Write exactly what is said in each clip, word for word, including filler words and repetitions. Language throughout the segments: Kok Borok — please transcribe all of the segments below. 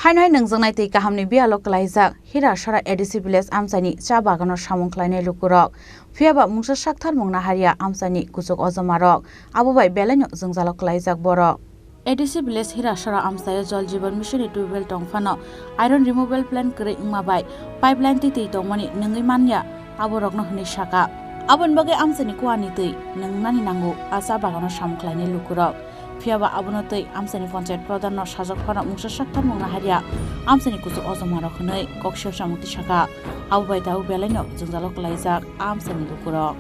Haino hai nwngjaknai twi kahamni biyalo kwlaijak Hirasara A D C village amchaini cha bagano samung khlainai lukurok. Phiyaba mungsa sakthar mungna hariya amchaini kuchuk ojomarok. Abo bai belaino jwngjalo kwlaijak borok. A D C village Hirasara amchaio Jal Jeevan Mission ni tubewell tongphano iron removal plant kwrwi wngma bai pipeline twi twi tongmani nwngwi manya aborokno hwnwi saka. Aboni bagwi amchaini kuani twi nwngnani nango a cha bagano samung khlainai lukurok. Phiyaba abono twi amchaini panchayat pradhan no sajak phano mungsa sakthar mungna hariya amchaini kuchuk ojomarok hwnwi kok sio samung twi saka. Abo bai tabuk belaino jwngjalo kwlaijak amchaini lukurok.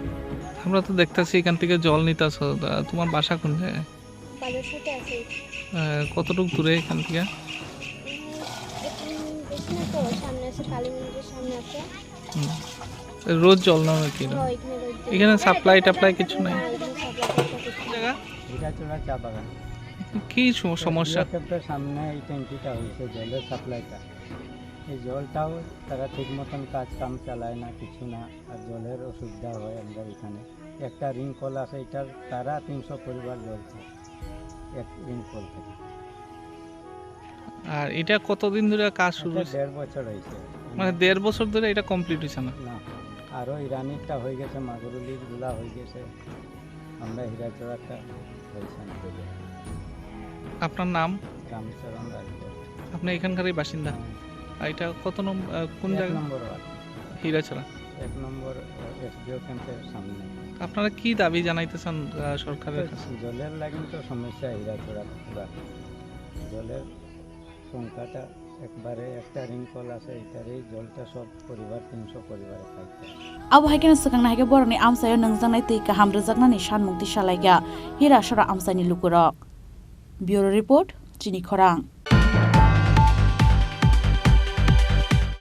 আমরা তো দেখতাছি এখান থেকে জল নিতাছো, আহ, তোমার বাসা কোন জায়গায়? বালুরঘাটে আছে। আহ, কতটুকু দূরে এখান থেকে? উম, এখানে বেশি না তো, সামনে আছে, কালী মন্দিরের সামনে আছে। হুম। রোজ জল নেও নাকি? হ্যাঁ, এখানে রোজ জল। এখানে সাপ্লাই টাপ্লাই কিছু নাই? না, এখানে সাপ্লাই টাপ্লাই কিছু নাই। জায়গা? এটা চূড়া চা বাগান। কি সম-, সমস্যা? জিও ক্যাম্পের সামনে এই ট্যাঙ্কিটা হয়েছে, জলের সাপ্লাইটা। এই জলটাও তারা ঠিক মতন কাজ কাম চালায় না, কিছু না, আর জলের অসুবিধা হয় আমরা এখানে। একটা রিং কল আছে, এটার তারা তিনশো পরিবার জল খায় এক রিং কল থেকে। আর এটা কতদিন ধরে কাজ শুরু এটা হয়েছে? দেড় বছর হয়েছে। মানে দেড় বছর ধরে এটা কমপ্লিট হয়েছে না? না, আরও ইরানিরটা হয়ে গেছে, মাগুরুলির গুলা হয়ে গেছে, আমরা হীরাচড়ারটা হয়েছে না। আপনার নাম? রামচরণ রাজবর। আপনি এখানকারই বাসিন্দা? হ্যাঁ। আর এটা কত নম্বর, আহ, কোন এক জায়গা? নম্বর ওয়ার্ড। হীরাচড়া। এক নম্বর, আহ, এসডিও ক্যাম্পের সামনে। আপনারা কি দাবি জানাইতে চান, আহ, সরকারের কাছে? জলের লাগি তো সমস্যা হীরাচড়া পুরা। জলের সংখ্যাটা একবারে একটা রিং কল আছে, এটারই জলটা সব পরিবার তিনশো পরিবারে খাইতে হয়। Abo hai kheno swkang nai hai khe borokni amchaio nwngjaknai twi kaham rwjaknani sanmung twi salaikha Hirasara amchaini lukurok. Bureau Report, Chini Khorang.